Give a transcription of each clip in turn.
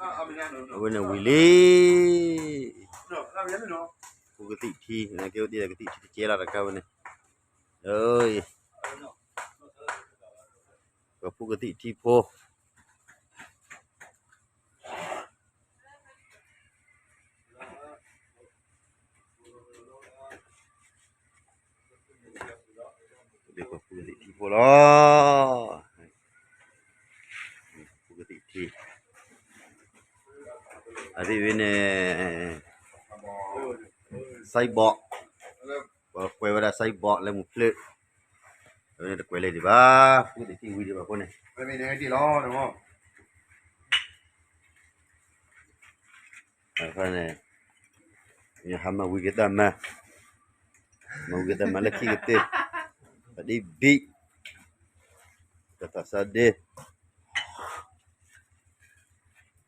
အဝဲန့ၣ်ဝံၤလံ, ဖိကသံၣ်ထံ, ကဲဝဲဒ်ကသံၣ်ထံတကဲလီၤတကးဝဲန့ၣ်, ပဖိကသံၣ်ထံဖိ ဖိကသံၣ်ထံဖိလီၤ, ဖိကသံၣ်ထံ, အသ့ၣ်ဝဲန့ၣ် စဲးဘီး, ပှၤကွဲးဝဲဒၣ်စဲးဘီးလၢမူဖျၢၣ်, အဝဲန့ၣ်တကွဲးလၢဒံးဘၣ်, ဖိကသံၣ်ထံဝံၤဒံးဘၣ်အဃိန့ၣ်, န့ၣ် ဟးမၤဝံၤက့ၤတၢ်မၤ, မၤဝံၤက့ၤတၢ်မၤလၢခံကတၢၢ်, ပဒ်ဘံၣ်, ကသးစၢ်ဒ့,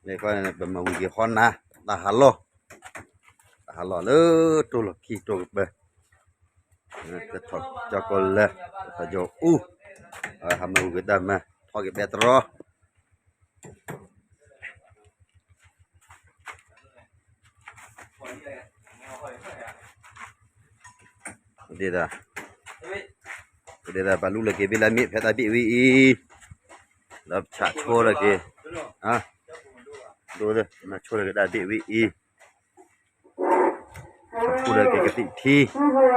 န့ၣ်ခီန့ၣ် ပမၤဝံၤက့ၤဟီနၤ, တၢ်ဟးလီၢ်, တၢ်ဟးလီၢ်လၢတိၢ်လီၢ်ခံတိၢ်ကပၢၢ်, ကထီၣ်ကၠီကီၢ်လဲၢ်, ကထီၣ်ကၠီအူ, ဟးမၤဝံၤက့ၤတၢ်မၤ, ထီၣ်က့ၤပဲတြီ ဒ်, ဒ်သိးပလူလၢက့ၤဘ့ၣ်လၢမ့ၣ်ဖဲတၢ်ဘ့ၣ်ဝံၤအံၤ, ဒီးပဆးဆိလၢက့ၤ, ဒိ, မၤဆိလၢက့ၤတၢ်ဘ့ၣ်ဝံၤအံၤ, ဆးဆိလၢက့ၤက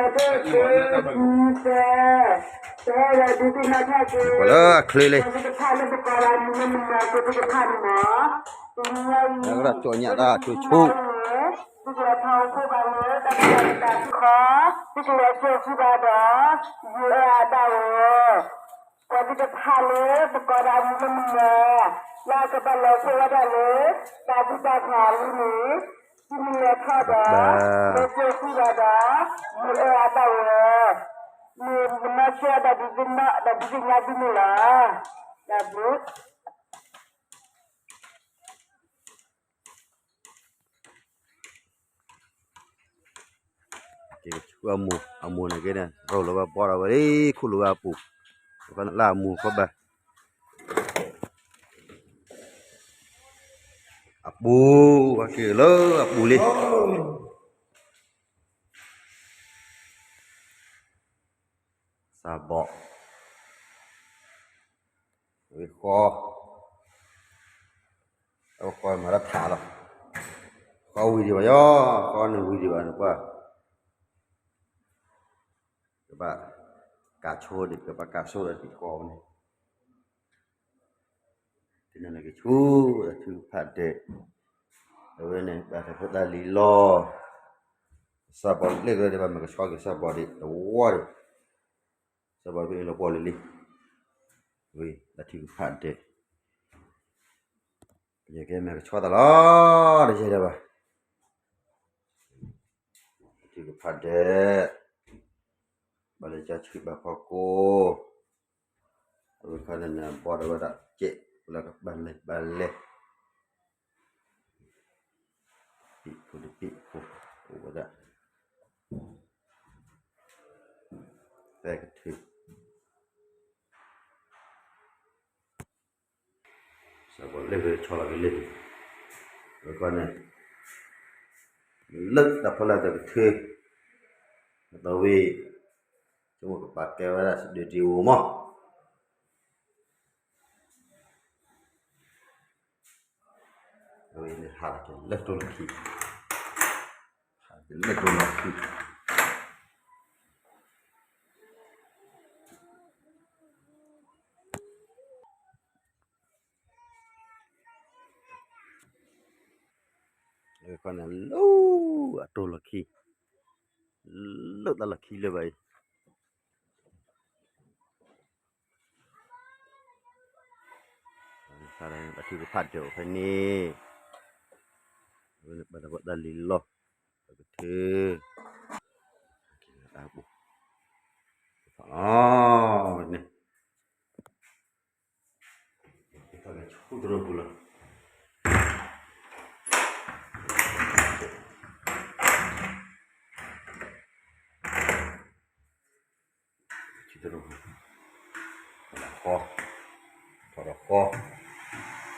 သံၣ်ထံ, ပှၤလၢအချ့လံ, ကဒၣ်ကၠီညၣ်တၢ်ဆိဆိ သုကလဲၤထီၣ်အိၣ်ဖှိၣ်ဘၣ်လၢတၢ်မုၢ်လၢ်သုတဖၣ်န့ၣ်မး, သုကလဲၤဆိသုဘၣ်ဒီး, ယအဲၣ်အဒၣ်ဝဲ, ပှၤသ့ၣ်တဖၣ်လၢပကိးဒၣ်မူလၢမုၢ်လၢ်, လၢကဘၣ်လဲၤဆိဝဲဒၣ်လၢ, တၢ်ဘူၣ်တၢ်ဖးလံန့ၣ်, သုမ့ၢ်လဲၤထီၣ်ဒီး, လဲၤဆိသုဘၣ်ဒီး, ယအဲၣ်အဒၣ်ဝဲ, မ့ၢ်မနီၢ်ဆၢဒီးဒုးသ့ၣ်နီၣ်ဒီးဒုးသ့ၣ်ညါသုန့ၣ်လီၤ, တၢ်ဘျုး ကဆူအမိၢ်, အမိၢ်န့ၣ်က့န့ၣ် ရိၤလီၤဝဲဘီဒီးဝဲလံ, ခူၣ်လီၤဝဲအပူၤ, လၢအမိၢ်ခီဘၣ်, အပူၤ, အက့ၤလၢအပူၤလံ, စးဘီး, ဝံဃီ အဃီမၤတၢ်ထးလီၤ, ဃီဝံၤဒံးဘၣ်ယီ, ဃီန့ၣ်ဝံၤဒံးဘၣ်န့ၣ်ပှၤ, ကဘၣ်ကးဆိဒံး, ကဘၣ်ကးဆိဒီးဒံးဃီန့ၣ်, တနံၤလၢကဆူအထုကဖၣ်ဒဲး, အဝဲန့ၣ် ဘၣ်တၢ်ဖိတၢ်လံၤလီၤ, စးဘီးလၢကရၢဒံးဘၣ် မ့ၢ်ကဆှီက့ၤစးဘီးဒံး တဝီဒံး, စးဘီးဖဲအံၤလီၤပှီၢ်လံလံ, ဝံၤတၢ်ထုကဖၣ်ဒဲး, ယကဲမ့ၢ်ကဆှီတၢ်လီၤ, တယဲဒၣ်ဘၣ်, တၢ်ထုကဖၣ်ဒဲး, ဘၣ်လၢကဆူဘၣ်ဖီခိၣ်, အဝဲခါန့ၣ်န့ၣ် ဘီဒီးဝဲဒၣ်ကဲး, လၢကဘၣ်လဲၤဘၣ်လဲၤ, ပံၣ်ဖိတပံၣ်ဖိ, အိၣ်ဝဲဒၣ်, သဲကထုး စးဘီးလၢကဆီလီၤက့ၤလံ, အဃိန့ၣ် လၢတၢ်ဖီလာ်တကထုး, အသီဝံၤ, ဆိကမိၣ်ကပာ်ကဲဝဲဒၣ်စဒုးတံၢ်အိၣ်မး, အဝဲန့ၣ်ဟးလီၤက့ၤလၢတိၢ်လီၢ်ခံ, ဟးလီၤက့ၤလၢတိၢ်လီၢ်ခံ ခီန့ၣ် လၢအတိၢ်လီၢ်ခံ, လၢတၢ်လီၢ်ခံလၢဘၣ်အံၤ, ဘၣ်ထုကဖၣ်ဒဲးအိၣ်ဖဲန့ၣ်, ဘၣ်တၢ်ဖိတၢ်လံၤလီၤ, ပကထုး, တၢ်ပူၤ, န့ၣ် ဆူတရူပူၤလီၤ. ဆူတရူပူၤ, ဃီ, ထီၣ်ဒီးဃီ,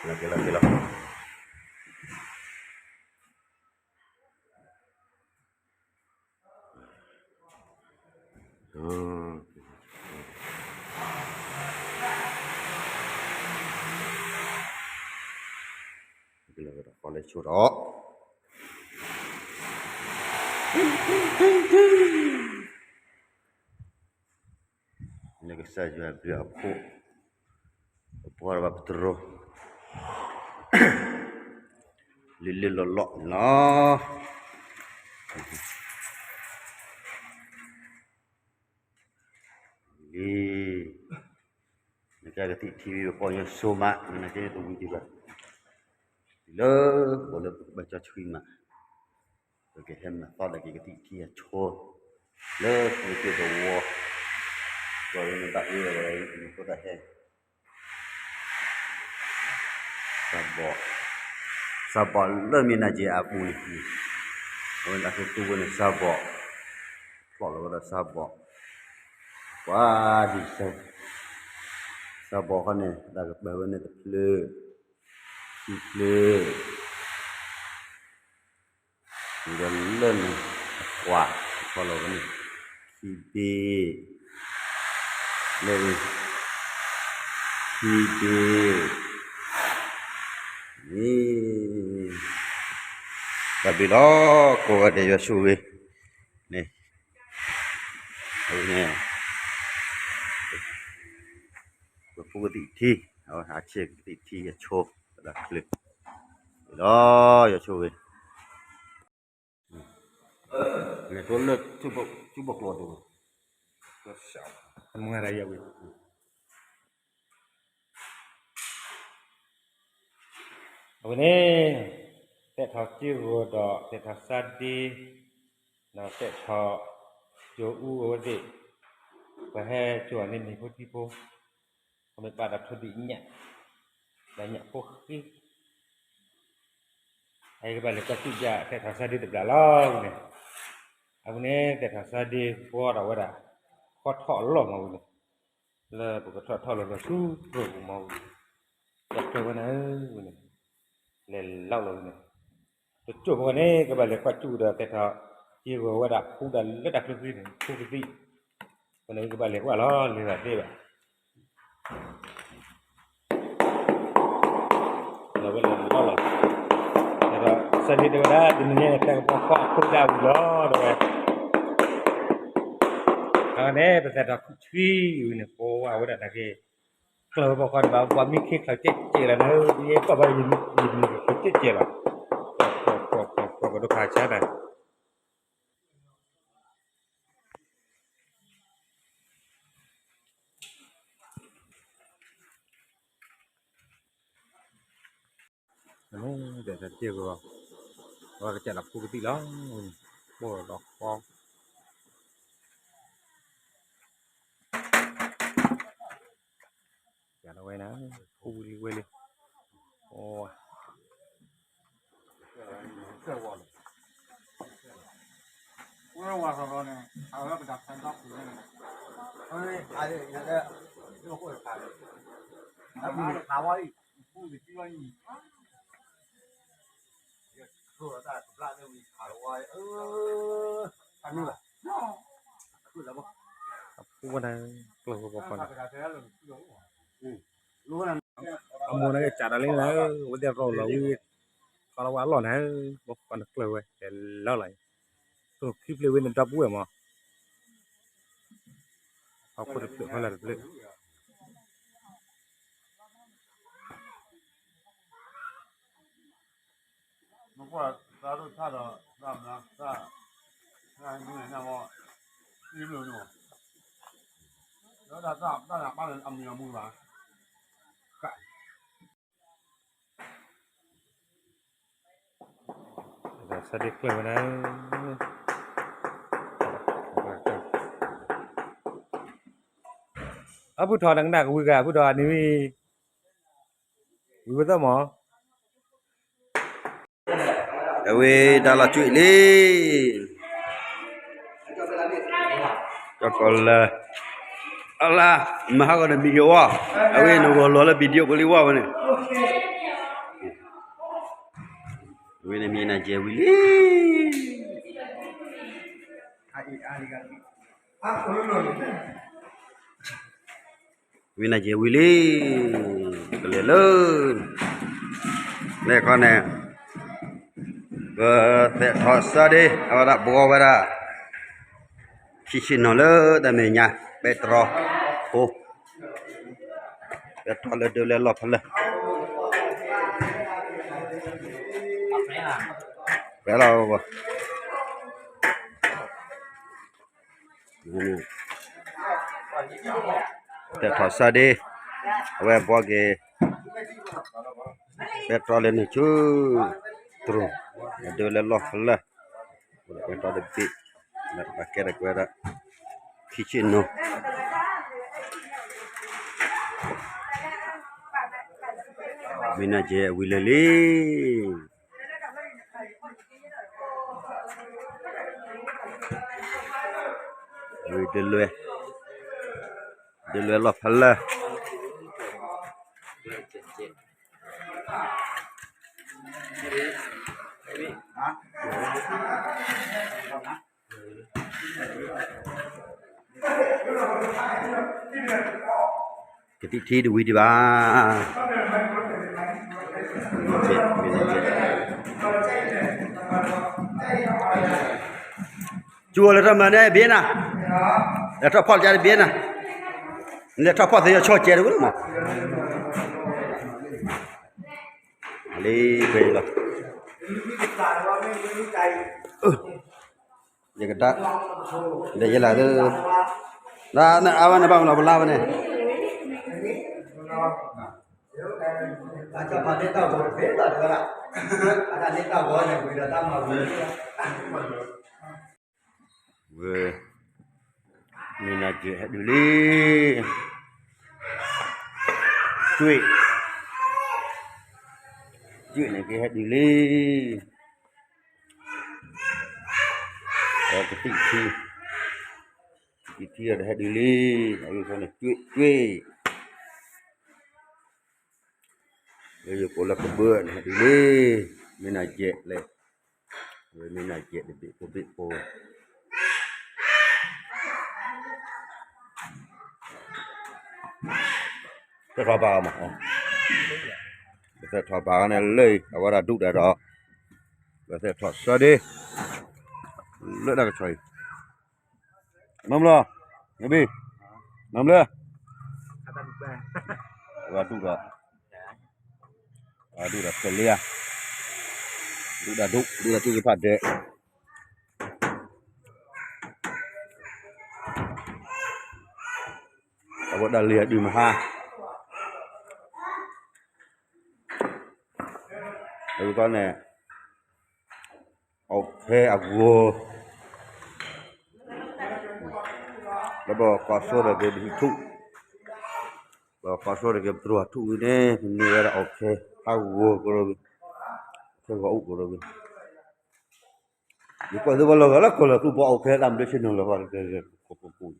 လီၤက့ၤလီၤက့ၤလီၤ. ကလဲၤဝဲဒၣ်ဃီလဲဆိဒီး လၢကစၢ်ယွၤဘျုးအဖှိၣ် ပပှၤဘၣ်ပတြီ လံလံလီၢ်လီၢ်န့ၣ်လီၤ. လံ နကကသံၣ်ထံဝံၤ ပပီၢ်ယိၤစိမး နကဲတဝံၤဒံးဘၣ် လၢပှၤလၢပကဘၣ်ကၠီဆှံမး ပကဟဲမၤသီဒီးက့ၤကသံၣ်ထံအဆိ လၢပကသ့ၣ်သဝီ ပှၤလၢနဘၣ်အၢဝဲ နဖိသၣ်ဟဲ စးဘီး စးဘီးလၢမ့ၢ်နၤက့ၤအပူၤန့ၣ် အဝဲန့ၣ်အကတူၢ်ဝဲန့ၣ်စးဘီး ဖျီၣ်လီၤဝဲဒီးစးဘီး ပှၤဒ်စး စးဘီးခီန့ၣ် တၢ်ကပၤဝဲန့ၣ်တဖျၢၣ် ခံဖျၢၣ် ဒီးလၢန့ၣ် အကွၢ် ဖျီၣ်လီၤဝဲန့ၣ် ခံဘ့ၣ် လၢ ခံဘ့ၣ် န့ၣ် တၢ်ဘျုးလီၤ ကိးဂၤဒဲးယွၤဆိၣ်ဂ့ၤ န့ၣ် အဝဲန့ၣ် ပဖိကသံၣ်ထံ အဝဲဟးဆဲးကသံၣ်ထံအဆိ ပဒၣ်ချၢ ဒီးယွၤဆိၣ်ဂ့ၤ လဲၤတိလၢထူဘီကျိၤဒိၣ် မုၢ်ဂၤဒၣ်ယဝံၤ အဝဲန့ၣ် သဲးထီၣ်စ့ဂီၤဒီး သဲးထီၣ်စါဒ့ ဒီးသဲးထီၣ် ကၠိအူအဝဲသ့ၣ် ပှၤဟဲကၠိအန့ၣ်မ့ၢ်ဖိထံဖိ ပမ့ၢ်ပာ်ဒီးထိၣ်ဒံးညၣ် ဒီးညၣ်ဖိဃ့ အအံၤကဘၣ်လဲၤကွၢ်စူၣ်ယါ သဲးထီၣ်စါဒ့တဘျီလီၤဝံၤန့ၣ် အဝဲန့ၣ် သဲးထီၣ်စါဒ့ဘီဒီးဝဲဒၣ် ဃီထီၣ်အလီၢ်မးဝံၤန့ၣ် လၢပကထီၣ်ထီၣ်လီၤလီၤဆူပူၤမးဝံၤ တၢ်ကျၢၢ်ဝဲန့ၣ်ဝံၤန့ၣ် လဲၤလီၤလီၤဝံၤန့ၣ် တကၠိၢ်ဖိန့ၣ် ကဘၣ်လဲၤကွၢ်စူၣ်ဒီးသဲးထီၣ် စ့ဂီၤဝဲဒၣ်ဖူဒၣ်လၢတၢ်ချၢဃံန့ၣ် ဖူကသံၣ် ဝဲန့ၣ်ကဘၣ်လဲၤကွၢ်လီၤ လဲၤဘၣ်သ့ဘၣ် လီၤဝဲလီၤလီၤလီၤ ဒီးစါဒ့တဲဝဲဒၣ် တနံၤညါန့ၣ် သဲကပီၤဃီအခိၣ်ဒၣ်ဝံၤလီၤ တဲဝဲ အဝဲန့ၣ် ပသဲးထီၣ်ခုၣ်ဆှံဝံၤန့ၣ် ပဝဲဒၣ်တၢ်က့ၤ ကျၢၢ်ဝဲပှၤဃီန့ၣ်ဘၣ် ပှၤမံခ့ချၢကဲကဲလီၤနၤ ယကွၢ်ဘၣ်ယမံခ့ချၢကဲကဲလီၤ ပှၤဒိၣ်ခါဆါတၢ် ကစၢ်လီၤဖူကသံၣ်လီၤ ဘိၣ်ဒီးဃီ ကဝဲနၤ ဖူဝံၤလံဝဲလံ အိ အပူၤဝဲန့ၣ် ကျၢၢ်ဝဲပှၤဃီန့ၣ် အမိၢ်န့ၣ်ကစးဒီးလံန့ၣ် ဝဲသ့ၣ်ရီလီၤဝံၤ ကီလီၤဝဲအလီၢ်န့ၣ် ပှၤဃီန့ၣ်ကျၢၢ်ဝဲ တဲလီၤလီၤ တိၢ်ခံဖျၢၣ်ဝဲန့ၣ်ဒီပုၢ်ဝဲၢ်မး ဟီၣ်ခိၣ်တဖျၢၣ်ဖီလာ်တဖျၢၣ် မကွၢ်သးဒိၣ်ထၣ်ဒီး သးမၤသး သးမုၢ်နၢ်မီၢ် အံၤဘျိၣ်န့ၣ်မီၢ် ဒီးတၢ်သးတၢ်နၢ်ပၢၢ်လၢအမုာ်အမုာ်ဘၣ် စၢ်ဒ့ကျၢၢ်ဝဲဒၣ် အဖုထီၣ်နကနၣ်ကဝံၤဂၤ အဖုထီၣ်န့ၣ်ဝံၤ ဝံၤဝဲသၢမီၢ် အဝဲတၢ်လီၤကွံာ်လံ ကီၢ်ကီၢ်လၢ အလါ မဟါဂီၤနမံၤကဝီၤ အဝဲနဂီၤလီၤလၢ video ပူၤလံဝီဝဲန့ၣ် အဝဲန့ၣ်မ့ၢ်နၤယဲဝံၤလံ ဝံနၤယဲဝံၤလံ, ကလဲၤလၢ, လဲၤခီန့ၣ်, ပသဲးထီၣ်စၢ်ဒ့ အဝဲဒၣ်ဘှီဝဲဒၣ်, ခံဆ့ၣ်နီၤလၢတၢ်မဲာ်ညါ, ပဲတြီဖိ, ပဲတြီလၢဒၢလၢလီၢ်ဖဲလဲၣ်, ဖဲလီၤ သဲးထီၣ်စၢ်ဒ့, အဝဲဘှီက့ၤ, ပဲတြီလၢန့ၣ်ဆူ, တြီ, ဒၢလၢလီၢ်ဖဲလဲၣ်, ပဲတြီတဘ့ၣ်, လၢတပာ်ကဲတကွဲဒၣ်, ခံဆ့ၣ်နီၤ, ဝံနၤယဲဝံၤလၢလံ. ဝံၤဒ်လဲၣ်, ဒ်လဲၣ်လီၤဖဲလဲၣ်, ကသံၣ်ထံတဝံၤဒံးဘၣ်. ကၠူအီၤလၢထီၣ်မၤန့ၣ်ဘ့နၤ, လဲၤထီၣ်ဖီၣ်ကါတဘ့နၤ, လဲၤထီၣ်ဖီၣ်သ့ယီၤဆီၣ်ကဲတဝဲမး, လံ, လံလီၤ, ယကဒါ, ဒီးယဲလၢ, အဝဲန့ၣ်ဘၣ်မနုၤပလါဝဲန့ၣ်, ဝဲ, မ့ၢ်နၤက့ၤဟဲဒုးလံ, ကၠူ, ကၠူန့ၣ်က့ၤဟဲဒုးလံ. ကသံၣ်ထံ, ကသံၣ်ထံဒီးဟဲဒုးလံ, အဝဲန့ၣ်ကၠူ, ကၠူ, လၢယကိးလၢကဘၢန့ၣ်ဟဲဒုးလံ, မ့ၢ်နၤယဲလဲၣ်, ဝဲမ့ၢ်နၤယဲတဘ့ၣ်ဖိဘ့ၣ်ဖိ, သဲးထီၣ်ဘၣ်အီၤမး, ပသဲးထီၣ်ဘၣ်အီၤန့ၣ်လၢအံၤ အဝဲဒၣ်ဒူၣ်ဒၣ်ဒီး, ပသဲးထီၣ်စၢ်ဒ့, လၢတၢ်ကဆီအံၤ, မၤမလီၤ, နဘံ, မၤမလၢ, အဝဲဒူၣ်ဒီး, အဝဲဒူၣ်ဒီးဖဲလဲၣ်ဧါ, ဒူၣ်ဒၣ်ဒူၣ်, ဒူၣ်ဒၣ်ထံၣ်ကဖးဒဲး အဝဲဒၣ်လံအဒုးမဟါ, အဝဲန့ၣ်, အီၣ်ဖဲအဂီၤ, လၢပကီၢ်စိဒီးက့ၤပဟံးထူၣ်, ပကီၢ်စိဒီးက့ၤပတြီၤထူၣ်ဝံၤန့ၣ် ပမ့ၢ်ဝဲဒၣ်အီၣ်ဖဲ, ဟးဂီၤကရၢဝံၤ, ဖဲဂီၤအိၣ်ကရၢဝံၤ ယကွၢ်သုဘၣ်လီၤဂာ်လၢကီၢ်လၢသူၣ်ဘီအီၣ်ဖဲတၢ်မနုၤဆ့ၣ်နီၤလၢၤဘၣ်,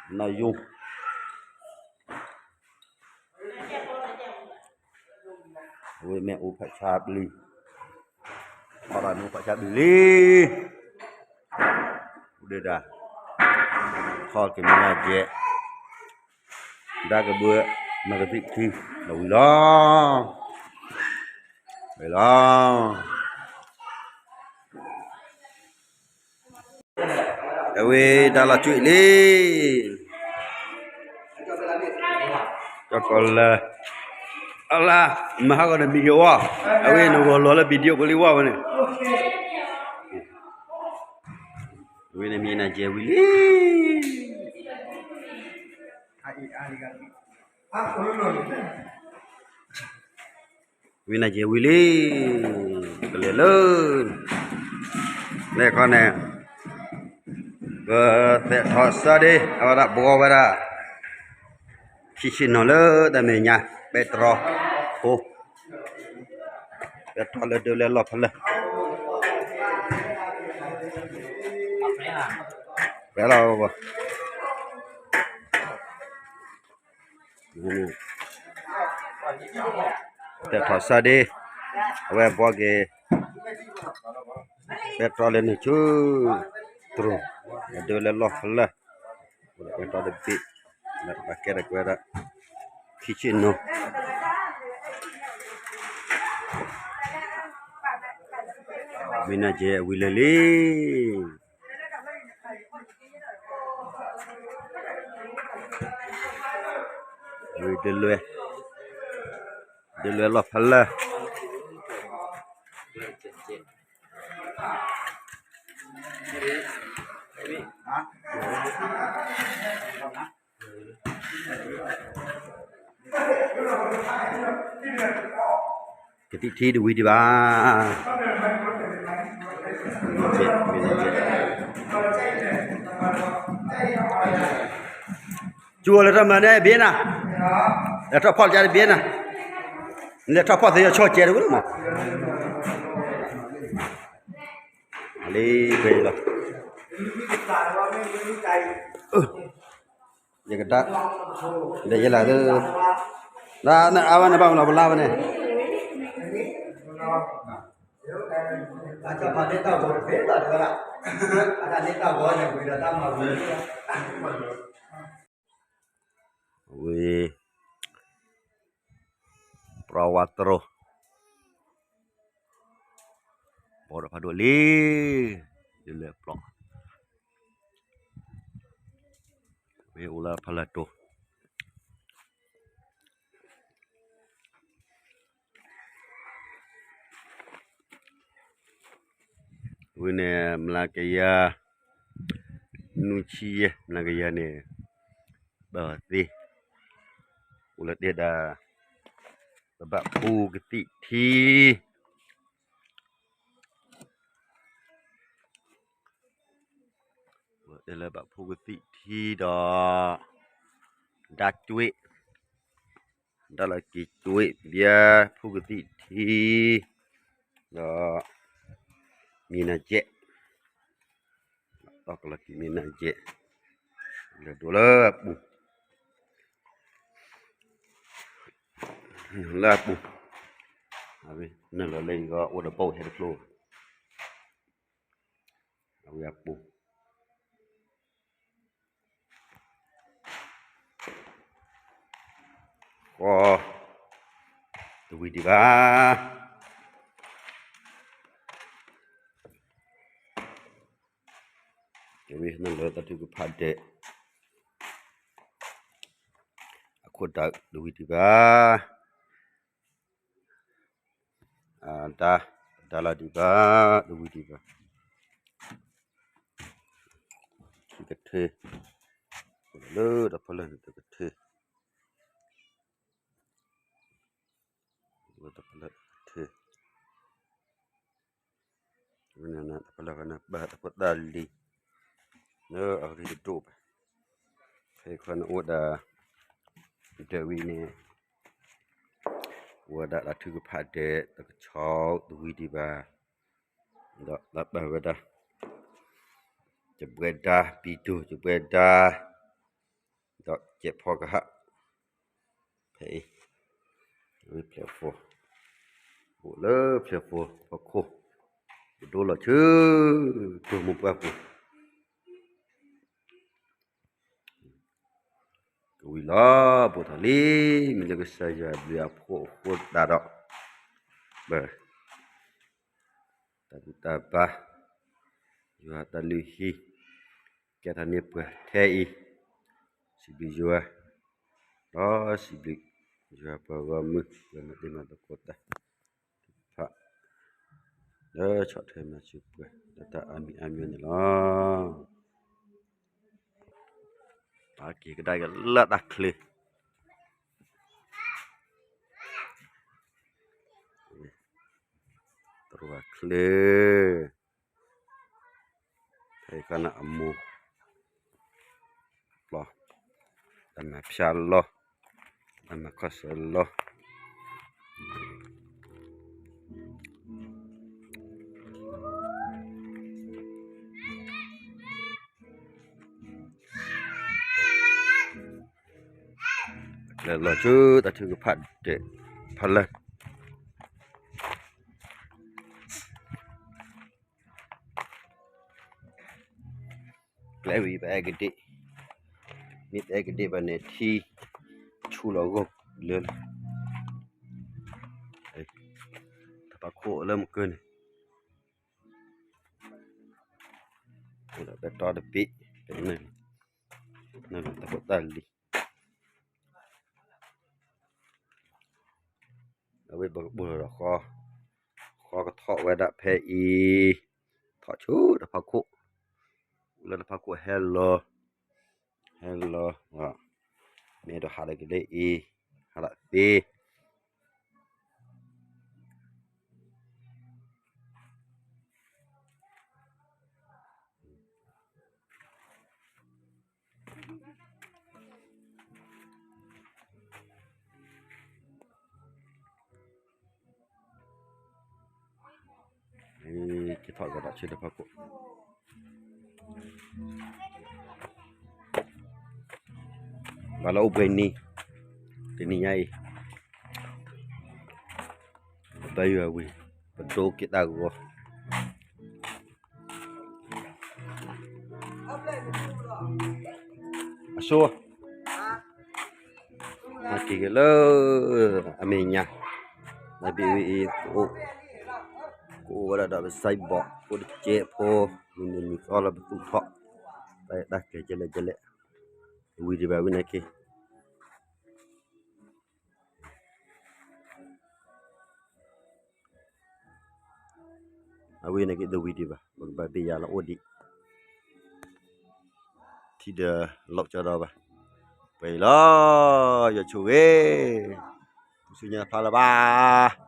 နယိ, အဝဲမ့ၢ်အိၣ်ဖးဆါဘျံၤ, ထီၣ်ဒၣ်မ့ၢ်အိၣ်ဖးဆါဘျံၤလံ, ဒၣ်, ထီၣ်က့ၤမ့ၢ်နၤယဲ, ဒါကဘၢ, မၤကသံၣ်ထံ, ဒီးဝံၤလီၤ, ဝံၤလီၤ. အဝဲတၢ်လီၤကွံာ်လံ, ကီၢ်လၢ, အလါ, မဟါဂီၤနမံၤယိၤဝါ, အဝဲနဂီၤလီၤလၢ video ပလံဝါဝဲန့ၣ်, အဝဲန့ၣ်မ့ၢ်နၤယဲဝံၤလံ. ဝံနၤယဲဝံၤလံ, ကလဲၤလၢ, လဲၤခီန့ၣ်, ပသဲးထီၣ်စၢ်ဒ့ အဝဲဒၣ်ဘှီဝဲဒၣ်, ခံဆ့ၣ်နီၤလၢတၢ်မဲာ်ညါ, ပဲတြီဖိ, ပဲတြီလၢဒၢလၢလီၢ်ဖဲလဲၣ်, ဖဲလီၤ, သဲးထီၣ်စၢ်ဒ့, အဝဲဘှီက့ၤ, ပဲတြီလၢန့ၣ်ဆူ, တြီ ဒိးလၢလီၢ်ဖီလာ်, အိၣ်ဒီးဝဲတီတဘ့ၣ်, လၢပှၤကဲဒီးကွဲဒီး ခံဆ့ၣ်နီၤ, မ့ၢ်နကဲအဝံၤလၢာ်လံ. ဝံၤဒ်လဲၣ်, ဒ်လဲၣ်လီၢ်ဖီလာ်. ကသံၣ်ထံတဝံၤဒံးဘၣ်. ကၠူအီၤလၢတၢ်မၤန့ၣ်ဘ့ၣ်နၤ, လဲၤထီၣ်ဖီၣ်ကါတဘ့ၣ်နၤ, လဲၤထီၣ်ဖီၣ်သ့ဆီၣ်ကဲတဝံၤလီၤမး, လံဝဲလီၤ. ယကဒါ, ဒီးယဲလၢ, လၢအဝဲန့ၣ်ဘၣ်မနုၤပလါဝဲန့ၣ်, ဝံၤ, ပြဝါတရိ, ဘီဒီးဖးဒိၣ်လံ, ဒ်လဲၣ်ပျီ, မ့ၢ်အိၣ်လၢဖီလာ်တိၤ ဝံၤန့ၣ် မျးကယၤ, နွံဆံယဲၢ် မျးကယၤန့ၣ်, ဘၣ်သ့, အိၣ်လၢတဲဒၣ်, ပဘၣ်ဖူကသံၣ်ထံ တဲလၢဘၣ်ဖူကသံၣ်ထံဒီး, ဒါကွ့ၣ်, ဒါလီၤက့ၤကွ့ၣ်ဘၣ်ဖူကသံၣ်ထံ, ဒီး, မံၤနၤယဲၣ်, တီၢ်ကလီၤက့ၤမံၤနၤယဲၣ်, လဲၤဒိးလၢအပူၤ, လၢအပူၤ, နလီၤလၢအံၤဂီၢ်အိၣ်ဒီးဘီၣ်ဟဲတကျိ, အဝဲအပူၤ ဃီ, တဝံၤဒံးဘၣ်, ကဝံၤနလၢတၢ်ထုကဖၣ်ဒဲး, အခိၣ်ဒၢးတဝံၤဒံးဘၣ် ဒါ, ဒါလီၤဒံးဘၣ်, တဝံၤဒံးဘၣ်, ကထၢ, လၢတဖီလာ်န့ၣ်တကထၢ, တဖီလာ်တကထၢ, ဝဲန့ၣ်တဖီလာ်ဃီန့ၣ် ဘၣ်တဖိသၣ်လံ, လၢအရ့တဒိၣ်ဘၣ်, ဖဲခီန့ၣ်အိၣ်ဒၣ်, ဒဲးဝံၤန့ၣ် အိၣ်ဝဲဒၣ်တၢ်ထုကဖၣ်ဒဲး တကဆီတဝံၤဒံးဘၣ်, ဒီးတၢ်ပာ်ဝဲဒၣ်, ကဘှဲဒါ, ပံၤဒိၣ်ကဘှဲဒါ, ဒီးကဲးဖီကဟၣ်, ဖဲအံၤ, ဖျဲးဖိ, အိၣ်လၢဖျဲးဖိဖီခိၣ်, ပဒိလီၤဆူ, တိၢ်မိၢ်ပှၢ်ပူၤ ကဝံၤလီၤဘိးထီၣ်လံ, မ့ၢ်လၢကစၢ်ယွၤဘျုးအဖှိၣ်အဃိသတးဒီး, ဘၣ်, တၢ်ဘူၣ်တၢ်ဘါ, ယွၤတၢ်လုၢ်ဟံၣ်, ကဲထီၣ်န့ၢ်ပှၤထဲအံၤ, စံးဘျုးယွၤ, ဒီးစံးဘျုး, ယွၤပှၤဂီၢ်မုၢ် ယွၤမၤတ့ၢ်မၤသကိးတၢ်, ဖး, လၢဆီၣ်ထွဲမၤစၢၤပှၤ လၢတၢ်အါမံၤအါမံၤန့ၣ်လီၤ. ပက့ၤကဒါက့ၤလၢတၢ်ချၢ, တရူးချၢ, ဖဲခီန့ၣ်အမိၢ်, ပျီ, တၢ်မၤဖၠါလီၤ, တၢ်မၤခီၣ်ဆၢလီၤ. လဲၤလီၤဆူတၢ်ထုကဖၣ်ဒဲးဖီလာ်, ဖဲ ပကျဲဝံၤ ပအဲၣ်ကဒ့ၣ်, မ့ၢ်ပအဲၣ်ကဒ့ၣ်ဘၣ်န့ၣ် ထံဆူၣ်လီၤဂီၢ်လၢလီၤ. တၢ်ဖးခိၣ်လၢမုၢ်ကၢန့ၣ် ဒီးပဲတီတဘ့ၣ်, နတၢ်ဖိတၢ်လံၤ အဝဲပကဘိၣ်လီၤဒီးဃီ, ဃီကထီၣ်ဝဲဒၣ်ဖဲအံၤ, ထီၣ်ဆူတၢ်ဖးခိၣ်, လၢတၢ်ဖးခိၣ်ဟဲလီၤ, ဟဲလီၤ, မ့ၢ်ဒီးဟးဒီးကလဲၤအံၤ, ဟးဒီးသ့ ကထီၣ်ကဒီးဆူတၢ်ဖးခိၣ်, ဘၣ်လၢအိၣ်ဘှံးနံၤ, တနံၤညါအံၤ ပဘၣ်ယွၤဝံၤ ပဒိက့ၤတၢ်ဂီၤ, အဆိ ဟဲက့ၤက့ၤလၢအမဲာ်ညါ, နဘံၣ်ဝံၤအံၤ ကအိၣ်ဝဲဒၣ်ဒီးပစဲးဘီၣ်ဖိတကဲးဖိ, မုၢ်နံၤမုၢ်သီလၢပသူၣ်ထီၣ်, တၢ်အဲၣ်တၢ်ကဲးကလဲာ်ကလဲာ်, ဝံၤဒံးဘၣ်ဝံၤန့ၣ်က့ၤ အဝဲန့ၣ်က့ၤတဝံၤဒံးဘၣ်, ပကဘၣ်ဘ့ၣ်ယၤလၢအိၣ်ဒံး, ထံဒီးလီၤကၠီဒီးဘၣ်, ပှဲၤအံၤလီၤ, ယဆိၣ်ဂ့ၤ, ပဆူညါဖျါလၢၤဘၣ်.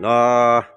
လီၤ